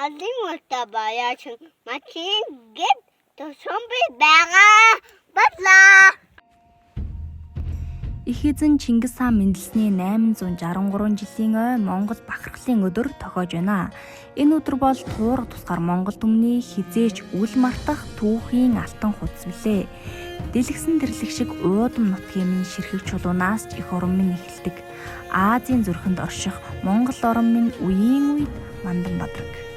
Монголын баяачин мачин гэд тусам би байгаа. Батлаа. Их эзэн Чингис хаан мэндэлсний 863 жилийн ой Монгол бахархлын өдөр тохиож байна. Энэ өдөр бол туурга тусгаар Монгол түмний хизээч үл мартах түүхийн алтан хуудас билээ. Дэлгэсэн тэрлэг шиг уудам нутгийн минь ширхэг чулуунаас ч эх орон минь эхэлдэг. Азийн зүрхэнд орших Монгол орон минь үеийн үед мандан бадраг.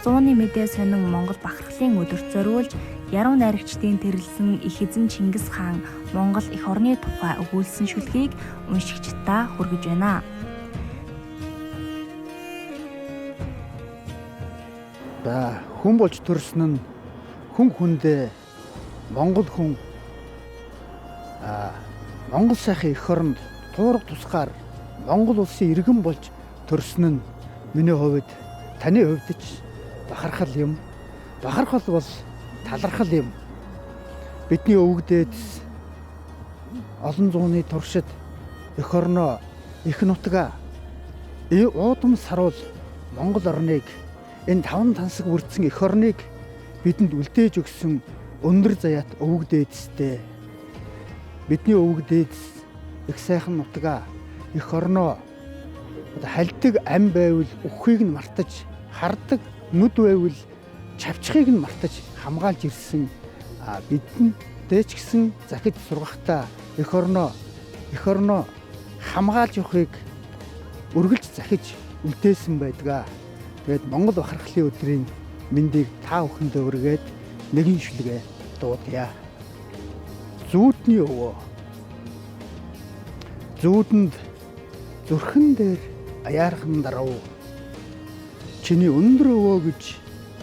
Зууны мэдээ сонин Монгол бахархлын өдөрт зориулж яруу найрагчдын тэрэлсэн их эзэн Чингис хаан Монгол эх орны тухай өгүүлсэн шүлгийг уншигчдаа хүргэж байна. За хүн болж төрсөн нь хүн хүндээ Монгол хүн Монгол сайхан эх оронд туурга тусгаар Монгол улсын иргэн болж төрсөн нь миний хувьд таны хувьд ч бахархал юм. Бахархал бол талархал юм. Бидний өвөг дээдэс олон зууны туршид эх орноо, эх нутгаа уудам саруул Монгол орныг энэ таван тансаг бүрдсэн эх орныг бидэнд үлдээж өгсөн өндөр заяат өвөг дээдэстэй. Бидний өвөг дээдэс их сайхан нутгаа, эх орноо хальдаг ам байвал үххийг нь мартаж, хардаг нүд байвал чавчхыг нь мартаж хамгаалж ирсэн бидэндээ ч гэсэн захид сургахдаа эх орноо хамгаалж явахыг үргэлж захиж үлдээсэн байдаг. Тэгээд Монгол бахархлын өдрийн мэндийг та бүхэндээ өргөөд нэгэн шүлгээ дуудъя. Зүүдний өвөө. Зүүдэнд зүрхэн дээр аяархан дарав. Чиний өндөр өвөө гэж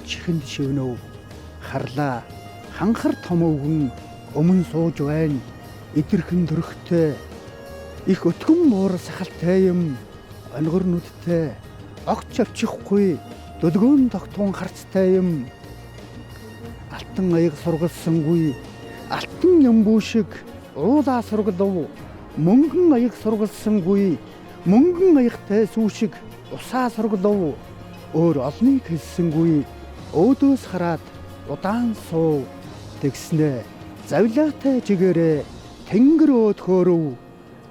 чихэнд шивнөв. Харлаа ханхар том өвгөн өмнө сууж байна. Идэрхэн төрхтэй их өтгөн муур сахалтай юм. Онгор нүдтэй огт чавчихгүй дөлгөөн тогтун харцтай юм. Алтан аяг сургалсангүй алтан ямбуу шиг уулаа сургалав. Мөнгөн аяг сургалсангүй мөнгөн аягтай сүү шиг усаа сургалав. Өөр олныг хэлсэнгүй өөдөөс хараад удаан суув. Тэгснэ завилаатай жигээрээ тэнгэр өөд хөөрөв.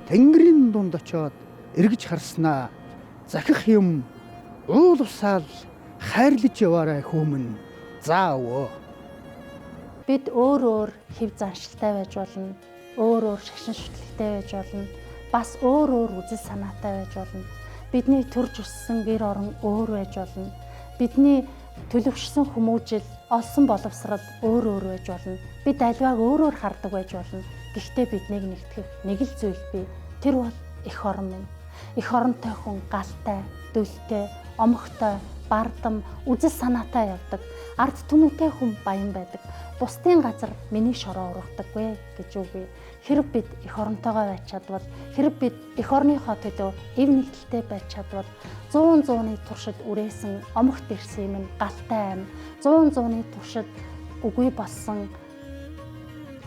Тэнгэрийн дунд очоод эргэж харснаа захих юм уул усаал хайрлаж яваарай хүмүүн. За өвөө. Бид өөр өөр хэв заншилтай байж болно. Өөр өөр шашин шүтлэгтэй байж болно. Бас өөр өөр үзэл санаатай байж болно. Бидний төрж өссөн гэр орон өөр байж болно. Бидний төлөвшсөн хүмүүжил, олсон боловсрал өөр өөр байж болно. Бид альвааг өөр өөр хардаг байж болно. Гэхдээ биднийг нэгтгэх нэг л зүйл бий. Тэр бол эх орон минь. Эх оронтой хүн галтай, дөлтэй, омогтой, бардам, үзэл санаатай явдаг. Ард түмэнтэй хүн баян байдаг. Бусдын газар миний шороо ургадаггүй гэж үгүй. Хэрэг бид эх оронтойгоо байж чадвал, хэрэг бид эх орныхоо төлөө эв нэгдэлтэй байж чадвал, зуун зууны туршид үрээсэн омогт ирсэн юм галтай ам, зуун зууны туршид үгүй болсон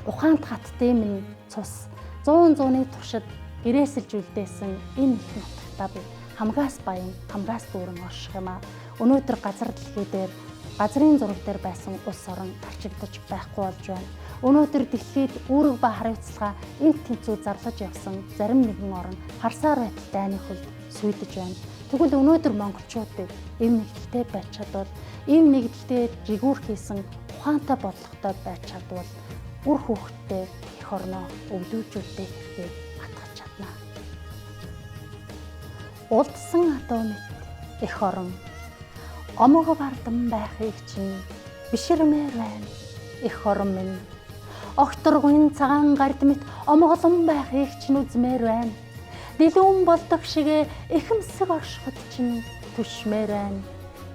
ухаант хаттын минь цус, зуун зууны туршид гэрээсэлж үлдээсэн энэ их нутагтаа бид хамгаас баян, хамгаас дүүрэн орших юм аа. Өнөөдөр газар дэлхий дээр газрын зураг дээр байсан улс орон арчигдаж байхгүй болж байна. Өнөөдөр дэлхийд үүрэг ба хариуцлага энд тэнцүү зарлаж явсан зарим нэгэн орон харсаар байтал дайны хөлд сүйдэж байна. Тэгвэл өнөөдөр монголчууд бид эв нэгдэлтэй байж чадвал, эв нэгдэлтэй жигүүр хийсэн ухаантай бодлоготой байж чадвал үр хүүхэдтэй эх орноо өвлүүлж үлдээх хэргийг батгаж чадна. Улдсан адуу мэт эх орон омог бардам байхыг чинь биширмээр байна. Эх орон минь огторгуйн цагаан гард мэт омголон байхыг чинь үзмээр байна. Дэлүүн болдог шигэ эхэмсэг оршиход чинь түшмээр байна.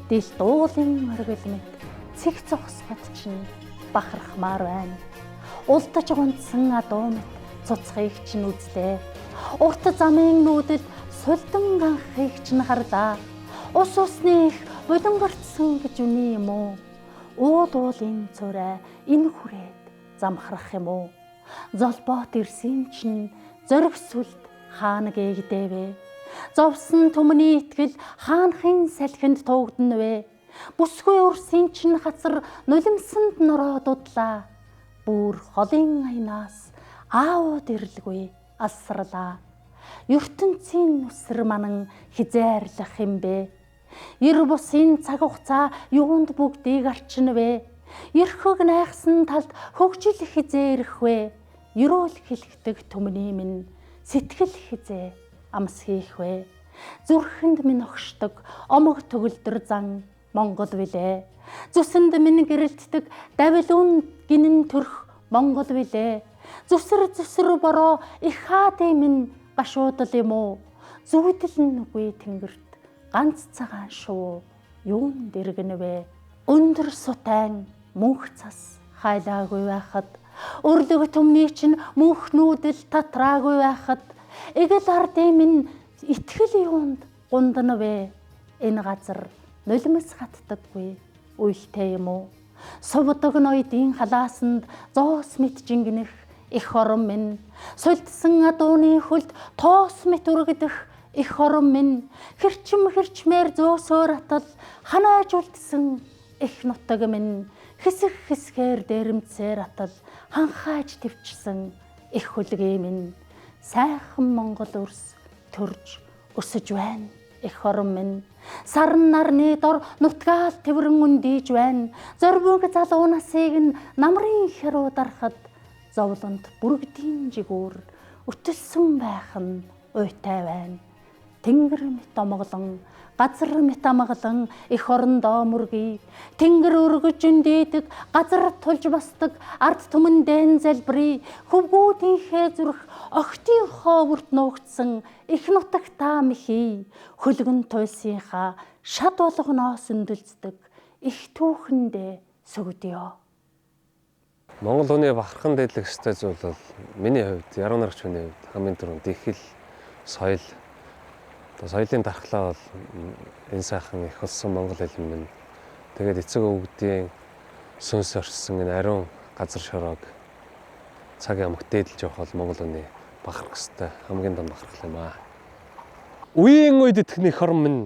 Дил дуулын оргил мэт цэг зогсоход чинь бахархмаар байна. Улдаж гунцсан адуу мэт цуцхыг чинь үзлээ. Урт замын нүүдэлд сулдан ганхыг чинь харлаа. Ус усны их булангарцсан гэж үний юм уу? Уул уулын цорай энэ хүрээд замхрах юм уу? Золбоот ирсэн чинь зориг сүлд хаана гээгдээвэ? Зовсон түмний итгэл хаанхын салхинд туугдана вэ? Бүсгүй урсын чин хацар нулимсанд нороо дудлаа. Бүр холын аянаас аауд ирлгүй алсарлаа. Ертөнцийн нүсэр манан хизээ арилах юм бэ? Ер бусын цаг хугацаа юунд бүгдийг арчна вэ? Эрхэг найхсан талд хөгжил хизээ ирэх вэ? Ерөөл хэлхдэг түмний минь сэтгэл хизээ амс хийх вэ? Зүрхэнд минь огшдог омог төгөлдөр зан Монгол билээ. Зүсэнд минь гэрэлтдэг давил үн гинэн төрх Монгол билээ. Зүсэр зүсэр бороо их хаадын минь гашуудал юм уу? Зүудэл нь үгүй тэнгэрт ганц цагаан шувуу юунд дэргэнэ вэ? Өндөр сутайн мөнх цас хайлаагүй байхад, өрлөг түмний чинь мөнх нүүдэл татраагүй байхад, эгэл ардын минь итгэл юунд гундана вэ? Энэ газар нулимс хаттдаггүй уйлтай юм уу? Сувдаг ноёдын халаасанд зоос мэт жингэнэх эх орон минь, сулдсан адууны хөлд тоос мэт өргөдөх эх орон минь, хэрчим хэрчмээр зөөсөөр атал ханааж үлдсэн эх нутаг минь, хэсэг хэсгээр дээрэмцээр атал ханхааж твчсэн эх хүлгийн минь, сайхан Монгол өрс төрж өсөж байна эх орон минь. Саран нарны дор нутгаал тэврэн үндийж байна. Зорбог залуу насыг нь намрын хяруу дарахад зовлонт бүрэгдийн жигүүр өтөлсөн байх нь уйтай байна. Тэнгэр мэт омглон, газар мэт амгалан эх орондоо мөргий. Тэнгэр өргөж үндийдэг, газар тулж босдог, ард түмэн дэн залбирый. Хөвгүүдийнхээ зүрх огтынхоо бүрт нуугдсан эх нутагтаа мэхий. Хөлгөн туйлсынхаа шат болгоноос өндөлцдөг эх түүхэндээ сөгдөё. Монгол хүний бахархан дээдлэх ёстой зүйл бол миний хувьд, яруу найрагч хүний хувьд хамгийн түрүүнд их хэл, соёл. Одоо соёлын дархлаа бол энэ сайхан их болсон монгол хэл минь. Тэгээд эцэг өвгдийн сүнс орсон энэ ариун газар шороог цаг ямагт дээдэлж явах бол монгол хүний бахарх ёстой хамгийн том бахархал юм аа. Үеийн үед итгэх эх орон минь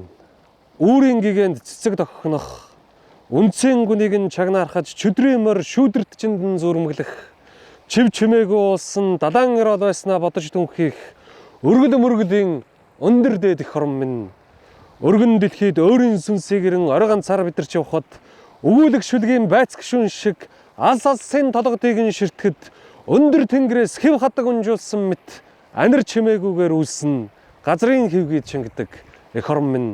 үүрийн гэгэнд цэцэг тохинох, үнцэн гүнийг нь чагнаархаж чөдрийн морь шүүдэрт чиндэн зүрмэглэх, чив чимээгүй уулсан далайн эрол байснаа бодож түнхийх өргөл мөргөлийн өндөр дээд эх орон минь. Өргөн дэлхийд өөрийн сүнсийг ирэн орой ганцаар бидэрч явхад өгүүлэг шүлгийн байцг шүн шиг алс алсын толгодыг нь ширтгэд өндөр тэнгэрээс хэв хадаг унжуулсан мэт анир чимээгүйгээр үлсэн газрын хөвгийд шингэдэг эх орон минь.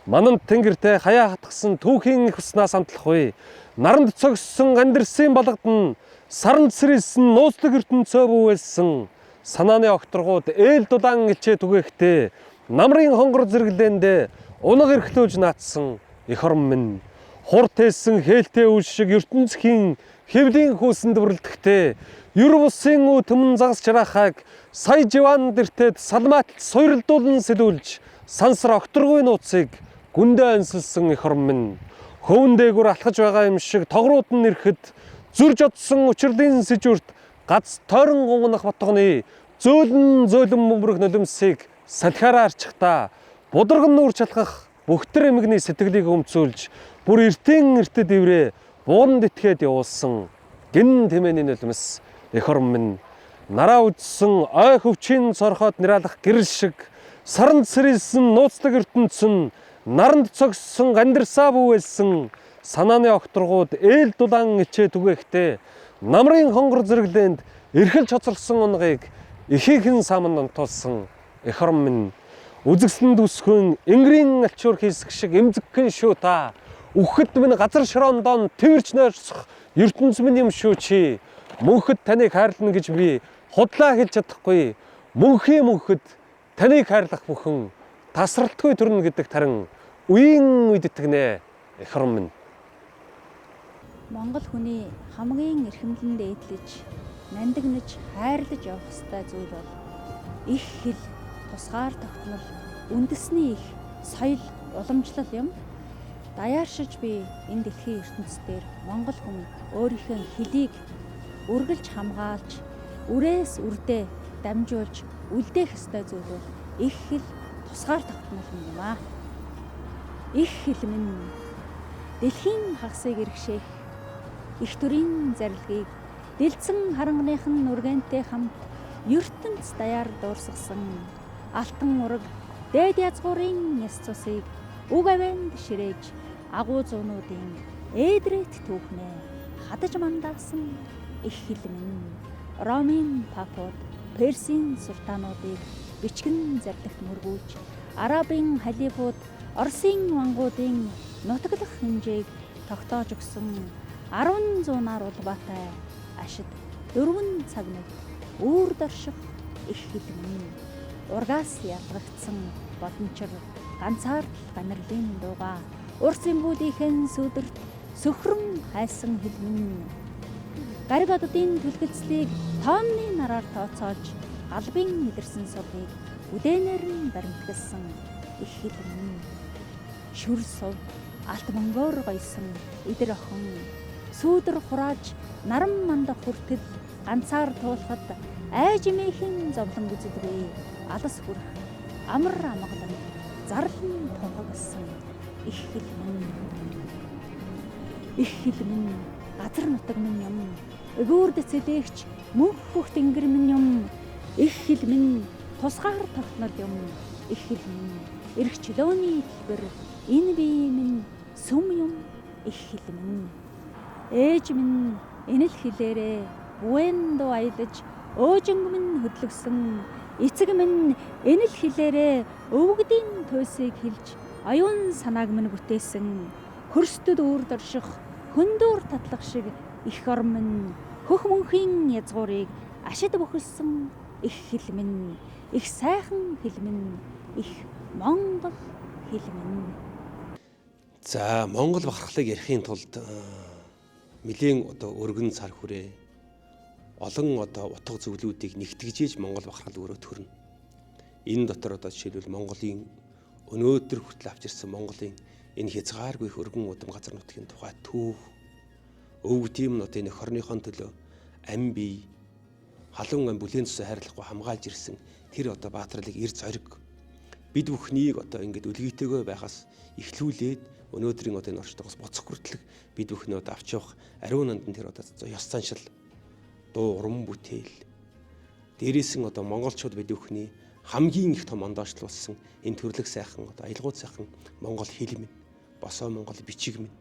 Мананд тэнгэртэй хаяа хатгсан түүхийн их уснаас амтлахгүй, наранд цогссон амьдрсын балгадна, саранд сэрэлсэн нууцлаг ертөнцөө бүүвэлсэн санааны огторгууд ээл дулаан элчээ түгээхтэй намрын хонгор зэрэглээндээ унаг эрхлөөж наадсан эх орон минь. Хур тээсэн хээлтэй үл шиг ертөнцхийн хэвлийн хүүсэнд бүрлдэхтэй ер бусын үү түмэн загас чараахайг сая живан дэртэд салмаатал суйрлдуулан сэлүүлж сансар огторгуй нууцыг гүндээ ансалсан эх орон минь. Хөвөн дээгүр алхаж байгаа юм шиг тогрууд нь ирэхэд зүрж одсон учирлын сэжүрт гац тойрон гунгнах ботгоны зөөлөн зөөлөн бөмбөрөх нулимсыг салхиараа арчихтаа бударган нүүр чалхах бөхтөр эмгний сэтгэлийг өмцүүлж бүр эртэн эртэд иврээ буунд итгээд явуулсан гин тэмээний нулимс эх орон минь. Нараа үдсэн ой хөвчийн цорхоод нираалах гэрэл шиг саранд сэрэлсэн нууцлаг ертөнцөн наранд цогссон гандирсаа бүүвэлсэн санааны огторгууд ээл дулаан элчээ түгээхтэй намрын хонгор зэрэглээнд эрхэлж хоцорсон унгыг ихийнхэн саманд онтуулсан эх орон минь. Үзэгсэлэнд үсгэн энгэрийн альчуур хийсэх шиг эмзэгхэн шүү та. Үхэд минь газар шороондоо тэрч нойрсох ертөнц минь юм шүү чи. Мөнхөд таныг хайрлана гэж би худлаа хэлж чадахгүй. Мөнхийн мөнхөд таныг хайрлах бүхэн тасралтгүй төрнө гэдэг тарин үеийн үед итгэнэ эх орон минь. Монгол хүний хамгийн эрхэмлэн дээдлэж, нандинаж, хайрлаж явах ёстой зүйл бол их хэл, тусгаар тогтнол, үндэсний их соёл, уламжлал юм. Даяаршиж би энэ дэлхийн ертөнцийн дээр монгол хүн өөрийнхөө хэлийг үргэлж хамгаалж, үрээс үрдээ дамжуулж үлдээх ёстой зүйл бол их хэл, тусгаар тогтнол минь юм аа. Их хэл минь дэлхийн хагасыг иргэшээх их төрийн зарилгийг дэлцэн харанганыхан нүргэнтэй хамт ертөнц даяар дуурсгасан алтан ураг дээд язгуурын яс цусыг үг авианд ширээж агуу зуунуудын ээдрэт түүхнээ хадаж мандаасан их хэл минь Ромын папууд, Персийн султаануудыг бичгэн зарлагт мөргүүлж, Арабын халифууд, Оросын вангуудын нутаглах хэмжээг тогтоож өгсөн 10 зуунаар улбаатай ашид 4 цаг нүд үүр дорших их хэл минь ургаас ялгагдсан бодончор ганцаардал гамирлын дууга урс эмгүүлийнхэн сүдэрт сөхрөн хайсан хэл минь гариг оддын түлхэлцлийг тоомны нараар тооцоолж галбын мэдэрсэн сувгийг үдэнээр нь баримтгалсан их хэл минь шүр сув алт мөнгөөр гоёсон идэр охин сүүдэр хурааж наран мандах хүртэл ганцаар туулахад айж эмээхэн зовлон үзэлгүй алас хүрэх амар амгалан зарлан тунхагласан их хэл минь их хэл минь газар нутаг минь юм өгөөрд цэлээгч мөнх хөх тэнгэр минь юм их хэл минь тусгаар тогтнол юм их хэл минь эрх чөлөөний дэлбэр энэ бие минь сүм юм их хэл минь ээж минь энэл хэлээрээ бүэн дуу аялаж өөжинг минь хөдлөгсөн эцэг минь энэл хэлээрээ өвгдийн туйсыг хэлж оюун санааг минь бүтээсэн хөрсдөд үүр дорших хөндөөр татлах шиг их орон минь хөх мөнхийн язгуурыг ашид бөхөлсөн их хэл минь их сайхан хэл минь их Монгол хэл минь. За Монгол бахархлыг ярихын тулд нэлээн одоо өргөн цар хүрээ олон одоо утга зөвлүүдийг нэгтгэжээж Монгол бахархал өөрөө төрнө. Энэ дотор одоо жишээлбэл Монголын өнөөдөр хүртэл авчирсан Монголын энэ хязгааргүй их өргөн удам газар нутгийн тухай түүх, өвгдийн нь одоо энэ хорныхон төлөө ам бие халуун ам бүлээн цусаа хайрлахгүй хамгаалж ирсэн тэр одоо баатарлыг эр зориг бид бүхнийг одоо ингээд үлгийтэйгээ байхаас эхлүүлээд өнөөдрийн одоо энэ орчдоогоос буцах хүртэл бид бүхний одоо авч явах ариун нандан тэр одоо ёс заншил, дуу уран бүтээл дээрээс нь одоо монголчууд бид бүхний хамгийн их том ондоочлуулсан энэ төрлөх сайхан одоо аялгууд сайхан монгол хэл минь, босоо монгол бичиг минь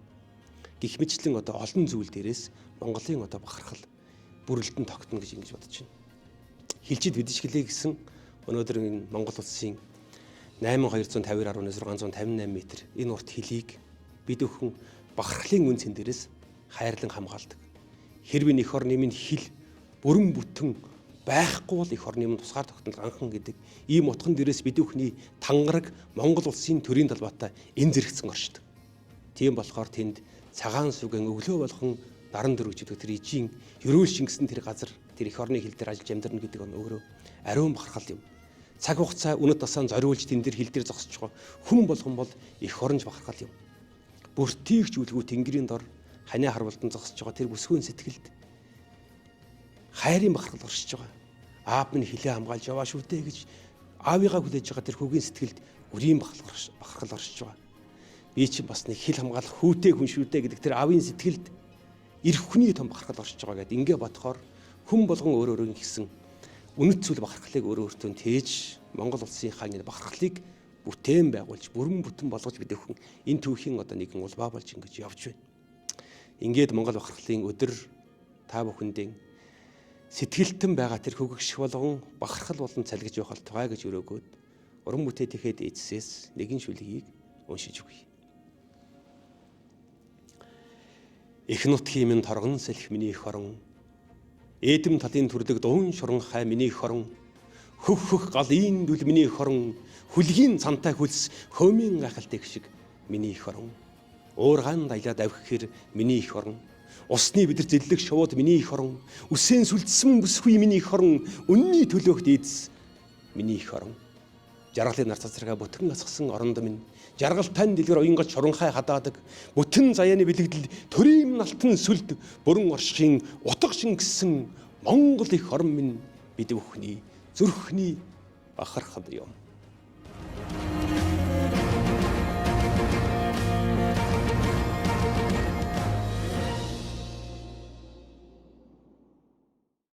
гих мэтлэн одоо олон зүйл дээрээс Монголын одоо бахархал бүрэлдэн тогтно гэж ингэж бодож байна. Хилчид бидшгэлээ гэсэн өнөөдөр энэ Монгол улсын 8252.658 м энэ урт хилийг бид бүхэн бахархлын үн цэн дээрээс хайрлан хамгаалдаг. Хэрвээ эх орны минь хил бүрэн бүтэн байхгүй бол эх орны минь тусгаар тогтнол анхан гэдэг ийм утган дээрээс бид бүхний тангараг Монгол улсын төрийн талбайтай энэ зэрэгцэн оршдог. Тийм болохоор тэнд цагаан сүгэн өглөө болгон наран дөрвж гэдэг тэр ижийн ерөөл шингэсэн тэр газар тэр эх орны хил дээр ажиллаж амьдарна гэдэг нь өөрөө ариун бахархал юм. Цаг хугацаа үнэт тасаа зориулж тэн дээр хил дээр зогсож байгаа хүн болгон бол эх оронж бахархал юм. Бүртийгч үлгүү тэнгэрийн дор ханиа харвалдан зогсож байгаа тэр бүсгүйн сэтгэлд хайрын бахархал оршиж байгаа. Аав минь хилээ хамгаалж яваа шүү дээ гэж аавыгаа хүлээж байгаа тэр хүүгийн сэтгэлд үрийн бахархал оршиж байгаа. Би чинь бас нэг хил хамгаалах хүүтэй хүн шүү дээ гэдэг тэр аавын сэтгэлд эрх хүний том бахархал оршиж байгаа гэдээ ингээ бодохоор хүн болгон өөр өөрийн хийсэн үнэт зүйл бахархлыг өөрөө өөртөө тээж Монгол улсынхаа энэ бахархлыг бүтээн байгуулж бүрэн бүтэн болгож бид бүхэн энэ түүхийн одоо нэгэн улбаа болж ингэж явж байна. Ингээд Монгол бахархлын өдөр та бүхэндээ сэтгэлтэн байгаа тэр хөгөгших болгон бахархал болон цалгиж явах болтугай гэж өрөөгөөд уран бүтээтэхэд эцсээс нэгэн шүлгийг уншиж өгье. Их нутгийн минь торгон сэлх миний их орон Эдэм талын төрлөг дуун шуранхай миний их орон хөх хөх галын дүл миний их орон хүлгийн цантай хөлс хөөмийн гайхалтай шиг миний их орон уургаан аялаад авхихэр миний их орон усны бидэр зэллэг шувууд миний их орон үсэн сүлдсэн бүсгүй миний их орон үнний төлөөх дийдс миний их орон жаргалын нар цацрага бүтэн асгасан оронд минь жаргалтай дэлгэр уянгалж шуранхай хадаадаг бүтэн заяаны бэлэгдэл төрийн налтан сүлд бүрэн оршихын утга шингэсэн Монгол их орон минь бид бүхний зүрхний бахархал юм.